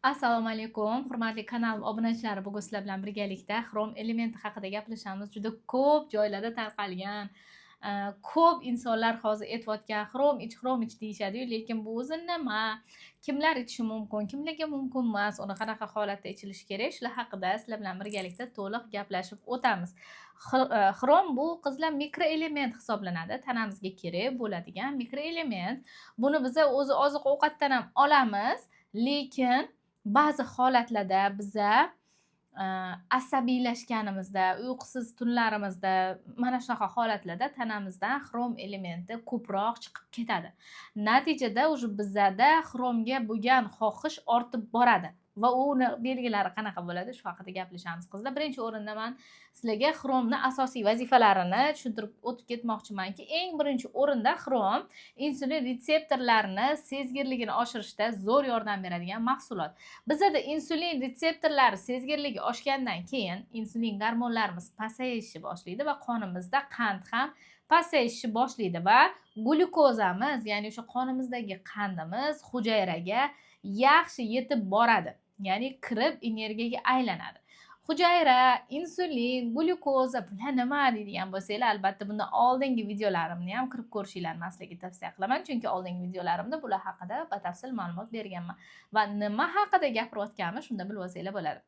Assalomu alaykum, hurmatli kanal obunachilari. Bugun sizlar bilan birgalikda xrom elementi haqida gaplashamiz. Juda ko'p joylarda tarqalgan, ko'p insonlar hozir aytayotgan xrom ich, xrom ich deyishadi-yu, lekin bu o'zi nima? Kimlar ichishi mumkin, kimlarga mumkin emas, uni qanaqa holatda ichilishi kerak? Shular haqida sizlar bilan birgalikda to'liq gaplashib o'tamiz. Xrom bu, qizlar, mikroelement hisoblanadi. Tanamizga kerak bo'ladigan mikroelement. Buni biza o'zi oziq-ovqatdan ham olamiz, lekin ba'zi holatlarda biza asabiylashganimizda, uyqusiz tunlarimizda, mana shunaqa holatlarda tanamizdan xrom elementi ko'proq chiqib ketadi. Natijada уже bizada xromga bo'lgan xohish ortib boradi va uni belgilari qanaqa bo'ladi, shu haqida gaplashamiz, qizlar. Birinchi o'rinda man sizlarga xromni asosiy vazifalarini tushuntirib o'tib ketmoqchimanki, eng birinchi o'rinda xrom insulin retseptorlarini sezgirligini oshirishda zo'r yordam beradigan mahsulot. Bizada insulin retseptorlari sezgirligi oshgandan keyin insulin gormonlarimiz pasayishni boshlaydi va qonimizda qand ham pasayishni boshlaydi va glyukozamiz, ya'ni o'sha qonimizdagi qandimiz hujayraga yaxshi yetib boradi, ya'ni kirib energiyaga aylanadi. Hujayra, insulin, glyukoza, bular nima deydigan bo'lsanglar, albatta bundan oldingi videolarimni ham kirib ko'rishinglarni man sizlarga tavsiya qilaman, chunki oldingi videolarimda bular haqida batafsil ma'lumot berganman va nima haqida gapirayotganimni shunda bilib olsanglar bo'ladi.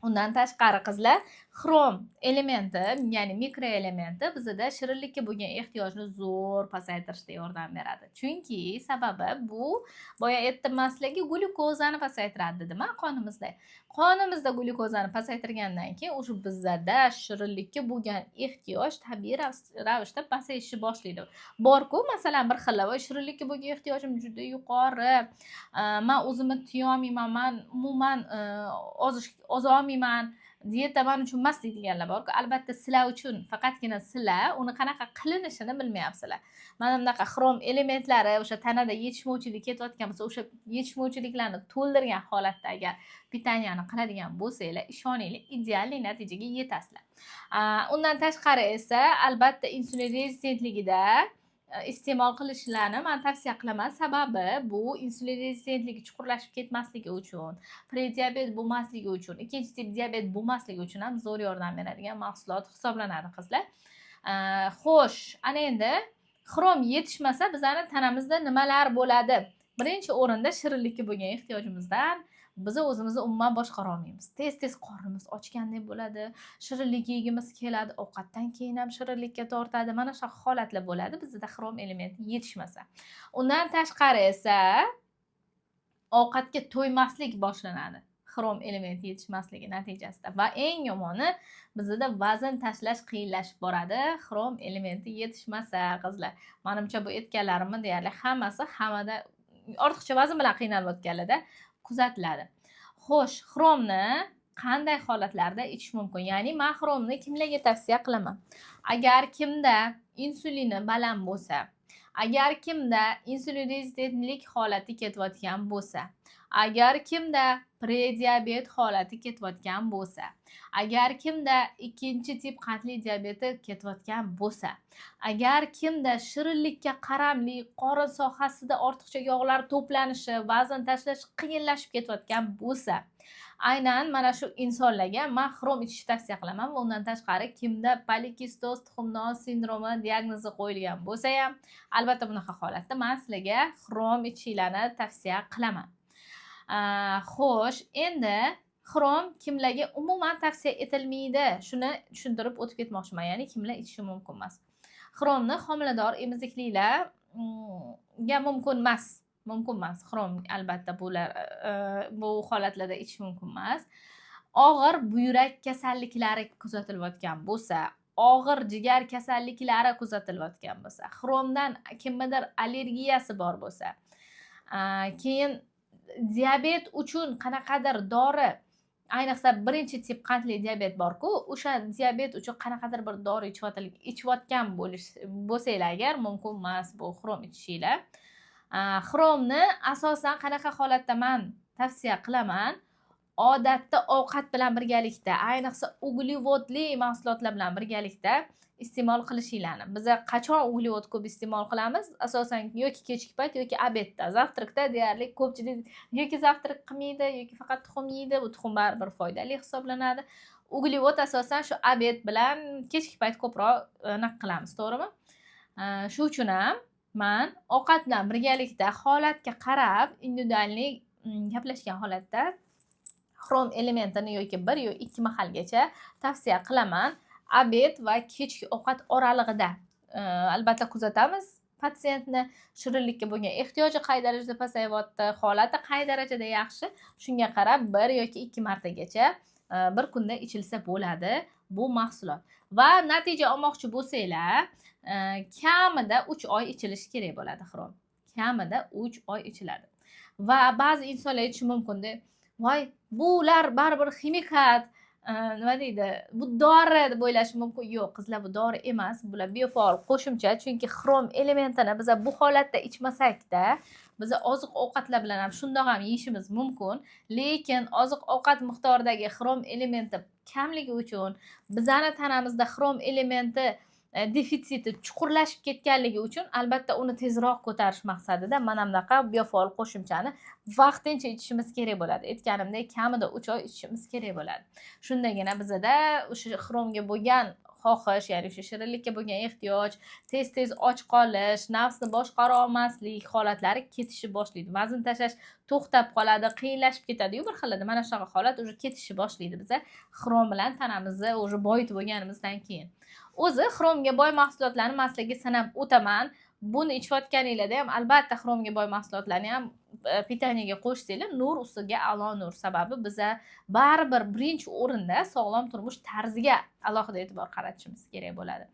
Undan tashqari, qizlar, xrom elementi, ya'ni mikroelementi bizada shirinlikka bo'lgan ehtiyojni zo'r pasaytirishda yordam beradi. Chunki sababi bu, boya aytdim man sizlarga, glyukozani pasaytiradi dedim qonimizda. Qonimizda glyukozani pasaytirgandan keyin уже bizada shirinlikka bo'lgan ehtiyoj tabiiy ravishda pasayishni boshlaydi. Borku, masalan, bir xil "Voy, shirinlikka bo'lgan ehtiyojim juda yuqori, man o'zimni tiyolmayman, man umuman ozish ozolmayman, dieta man uchun emas" deydiganlar borku. Albatta sizlar uchun, faqatgina sizlar uni qanaqa qilinishini bilmayapsizlar. Mana bunaqa xrom elementlari o'sha tanada yetishmovchilik ketayotgan bo'lsa, o'sha yetishmovchiliklarni to'ldirgan holatda agar питания ni qiladigan bo'lsanglar, ishoninglar, идеальный natijaga yetasizlar. Undan tashqari esa, albatta, insulin rezistentligida iste'mol qilishlarini man tavsiya qilaman. Sababi bu insulin rezistentligi chuqurlashib ketmasligi uchun, prediabet bo'lmasligi uchun, ikkinchi tip diabet bo'lmasligi uchun ham zo'r yordam beradigan mahsulot hisoblanadi, qizlar. Xo'sh, ana endi xrom yetishmasa, bizani tanamizda nimalar bo'ladi? Birinchi o'rinda shirinlikka bo'lgan ehtiyojimizdan biza o'zimizni umuman boshqara olmaymiz. Tez tez qornimiz ochgandek bo'ladi, shirinlik yegimiz keladi, ovqatdan keyin ham shirinlikka tortadi. Mana shunaqa holatlar bo'ladi bizda xrom elementi yetishmasa. Undan tashqari esa ovqatga to'ymaslik boshlanadi xrom elementi yetishmasligi natijasida va eng yomoni, bizada vazn tashlash qiyinlashib boradi xrom elementi yetishmasa, qizlar. Manimcha, bu aytganlarimni deyarli hammasi hammada, ortiqcha vazn bilan qiynalayotganlarda kuzatiladi. Xo'sh, xromni qanday holatlarda ichish mumkin, ya'ni man xromni kimlarga tavsiya qilaman? Agar kimda insulini baland bo'lsa, agar kimda insulin rezistentlik holati ketayotgan bo'lsa, agar kimda prediabet holati ketayotgan bo'lsa, agar kimda ikkinchi tip qandli diabeti ketayotgan bo'lsa, agar kimda shirinlikka qaramli, qorin sohasida ortiqcha yog'lar to'planishi, vazn tashlash qiyinlashib ketayotgan bo'lsa, aynan mana shu insonlarga man xrom ichishni tavsiya qilaman. Va undan tashqari, kimda polikistoz tuxumdon sindromi diagnozi qo'yilgan bo'lsa ham, albatta bunaqa holatda man sizlarga xrom ichishinglarni tavsiya qilaman. Xo'sh, endi xrom kimlarga umuman tavsiya etilmaydi, shuni tushuntirib o'tib ketmoqchiman, ya'ni kimlar ichishi mumkin emas xromni. Homilador, emiziklilarga mumkin emas, mumkin emas xrom. Albatta bular, bu holatlarda ichish mumkin emas. Og'ir buyrak kasalliklari kuzatilayotgan bo'lsa, og'ir jigar kasalliklari kuzatilayotgan bo'lsa, xromdan kimnidir allergiyasi bor bo'lsa, keyin diabet uchun qanaqadir dori, ayniqsa birinchi tip qandli diabet borku, o'sha diabet uchun qanaqadir bir dori ichayotgan bo'lsanglar agar, mumkin emas bu xrom ichishinglar. Xromni asosan qanaqa holatda man tavsiya qilaman? Odatda ovqat bilan birgalikda, ayniqsa uglevodli mahsulotlar bilan birgalikda iste'mol qilishinglarni. Biza qachon uglevod ko'p iste'mol qilamiz? Asosan yoki kechki payt, yoki обед da. Завтрак da deyarli ko'pchilik yoki завтрак qilmaydi, yoki faqat tuxum yeydi. Bu tuxum baribir foydali hisoblanadi. Uglevod asosan shu обед bilan kechki payt ko'proq anaqa qilamiz, to'g'rimi? Shu uchun ham man ovqat bilan birgalikda, holatga qarab, индивидуальный gaplashgan holatda xrom elementini yoki bir yo ikki mahalgacha tavsiya qilaman, обед va kechki ovqat oralig'ida. Albatta kuzatamiz patsientni, shirinlikka bo'lgan ehtiyoji qay darajada pasayyapti, holati qay darajada yaxshi, shunga qarab bir yoki ikki martagacha bir kunda ichilsa bo'ladi bu mahsulot. Va natija olmoqchi bo'lsanglar, kamida 3 oy ichilishi kerak bo'ladi xrom, kamida 3 oy ichiladi. Va ba'zi insonlar aytishi mumkinda: "Voy, bular baribir ximikat, nima deydi, bu dori", deb o'ylashi mumkin. Yo'q, qizlar, bu dori emas, bular biofaol qo'shimcha. Chunki xrom elementini biza bu holatda ichmasakda, biza oziq ovqatlar bilan ham shundoq ham yeyishimiz mumkin, lekin oziq ovqat miqdoridagi xrom elementi kamligi uchun, bizani tanamizda xrom elementi defitsiti chuqurlashib ketganligi uchun, albatta uni tezroq ko'tarish maqsadida mana bunaqa biofaol qo'shimchani vaqtincha ichishimiz kerak bo'ladi. Aytganimdek, kamida 3 oy ichishimiz kerak bo'ladi. Shundagina bizada o'sha xromga bo'lgan xohish, ya'ni o'sha shirinlikka bo'lgan ehtiyoj, tez tez och qolish, nafsni boshqara olmaslik holatlari ketishni boshlaydi, vazn tashlash to'xtab qoladi, qiyinlashib ketadiyu bir xilida. Mana shunaqa holat уже ketishni boshlaydi biza xrom bilan tanamizni уже boyitib bo'lganimizdan keyin. O'zi xromga boy mahsulotlarni man sizlarga sanab o'taman. Buni ichayotganinglarda ham albatta xromga boy mahsulotlarni ham питание ga qo'shsanglar, nur ustiga a'lo nur. Sababi biza baribir birinchi o'rinda sog'lom turmush tarziga alohida e'tibor qaratishimiz kerak bo'ladi.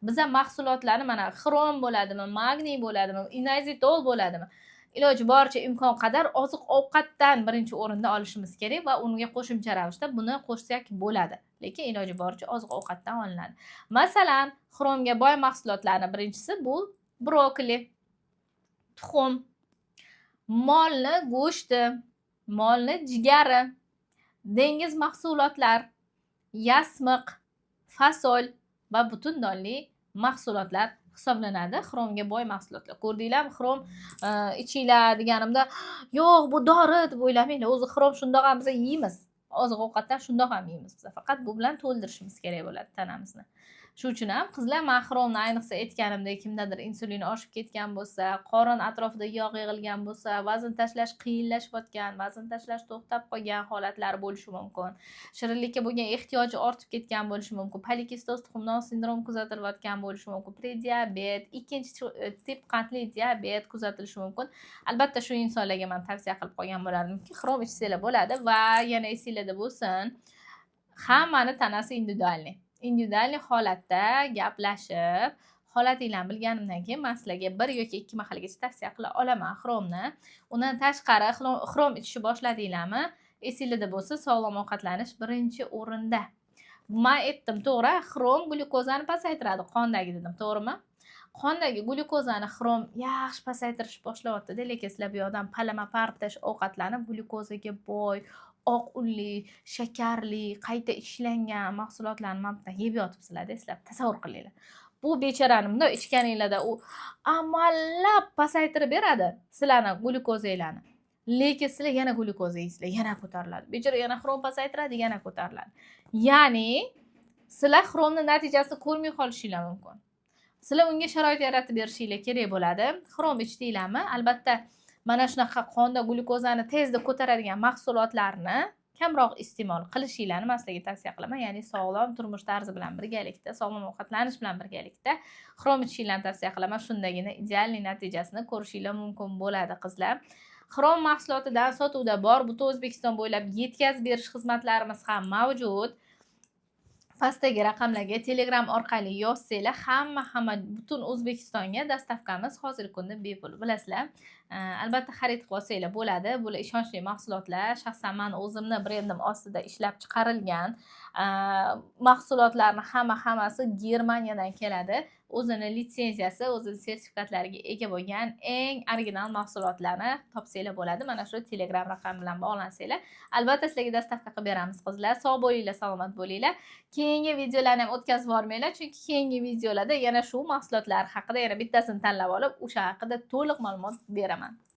Biza mahsulotlarni, mana, xrom bo'ladimi, magniy bo'ladimi, inozitol bo'ladimi, iloji boricha, imkon qadar oziq ovqatdan birinchi o'rinda olishimiz kerak va unga qo'shimcha ravishda buni qo'shsak bo'ladi, lekin iloji boricha oziq ovqatdan olinadi. Masalan, xromga boy mahsulotlarni birinchisi bu brokoli, tuxum, molni go'shti, molni jigari, dengiz mahsulotlar, yasmiq, fasol va butun donli mahsulotlar hisoblanadi xromga boy mahsulotlar. Ko'rdinglarmi, xrom ichinglar deganimda, yo'q, bu dori deb o'ylamanglar. O'zi xrom shundoq ham biza yeymiz, oziq ovqatdan shundoq ham yeymiz biza, faqat bu bilan to'ldirishimiz kerak bo'ladi tanamizni. Shu uchun ham, qizlar, man xromni, ayniqsa, aytganimdek, kimdadir insulin oshib ketgan bo'lsa, qorin atrofida yog' yig'ilgan bo'lsa, vazn tashlash qiyinlashayotgan, vazn tashlash to'xtab qolgan holatlari bo'lishi mumkin, shirinlikka bo'lgan ehtiyoji ortib ketgan bo'lishi mumkin, polikistoz tuxumdon sindrom kuzatilayotgan bo'lishi mumkin, prediabet, ikkinchi tip qandli diabet kuzatilishi mumkin. Albatta shu insonlarga man tavsiya qilib qolgan bo'lardimki, xrom ichsanglar bo'ladi. Va yana esinglarda bo'lsin, hammani tanasi индивидуальный. Индивидуальный holatda gaplashib, holatinglarni bilganimdan keyin man sizlarga bir yoki ikki mahalgacha tavsiya qila olaman xromni. Undan tashqari, xrom ichishni boshladinglarmi, esinglarda bo'lsin, sog'lom ovqatlanish birinchi o'rinda. Man aytdim, to'g'ri, xrom glyukozani pasaytiradi qondagi, dedim, to'g'rimi? Qondagi glyukozani xrom yaxshi pasaytirish boshlayaptida, lekin sizlar bu yoqdan palama partash ovqatlanib, glyukozaga boy, oq unli, shakarli, qayta ishlangan mahsulotlarni mana bu yerdan yeb yotibsizlarda. Sizlar tasavvur qilinglar, bu bechorani bundoq ichganinglarda u amallab pasaytirib beradi sizlarni glyukozanglarni, lekin sizlar yana glyukoza yeysizlar, yana ko'tariladi. Bechora yana xrom pasaytiradi, yana ko'tariladi. Ya'ni sizlar xromni natijasini ko'rmay qolishinglar mumkin. Sizlar unga sharoit yaratib berishinglar kerak bo'ladi. Xrom ichdinglarmi, albatta mana shunaqa qonda glyukozani tezda ko'taradigan mahsulotlarni kamroq iste'mol qilishinglarni man sizlarga tavsiya qilaman. Ya'ni sog'lom turmush tarzi bilan birgalikda, sog'lom ovqatlanish bilan birgalikda xrom ichishinglarni tavsiya qilaman. Shundagina идеальный natijasini ko'rishinglar mumkin bo'ladi. Qizlar, xrom mahsulotidan sotuvda bor, butun O'zbekiston bo'ylab yetkazib berish xizmatlarimiz ham mavjud. Pastdagi raqamlarga Telegram orqali yozsanglar, hamma butun O'zbekistonga доставка miz hozirgi kunda bepul. Bilasizlar. Albatta xarid qilib olsanglar bo'ladi. Bular ishonchli mahsulotlar. Shaxsan mani o'zimni brendim ostida ishlab chiqarilgan mahsulotlarni hammasi Germaniyadan keladi. O'zini litsenziyasi, o'zini sertifikatlariga ega bo'lgan eng original mahsulotlarni topsanglar bo'ladi. Mana shu Telegram raqami bilan bog'lansanglar, albatta sizlarga доставка qilib beramiz, qizlar. Sog' bo'linglar, salomat bo'linglar. Keyingi videolarni ham o'tkazib yubormanglar, chunki keyingi videolarda yana shu mahsulotlar haqida, yana bittasini tanlab olib, o'sha haqida to'liq ma'lumot beraman.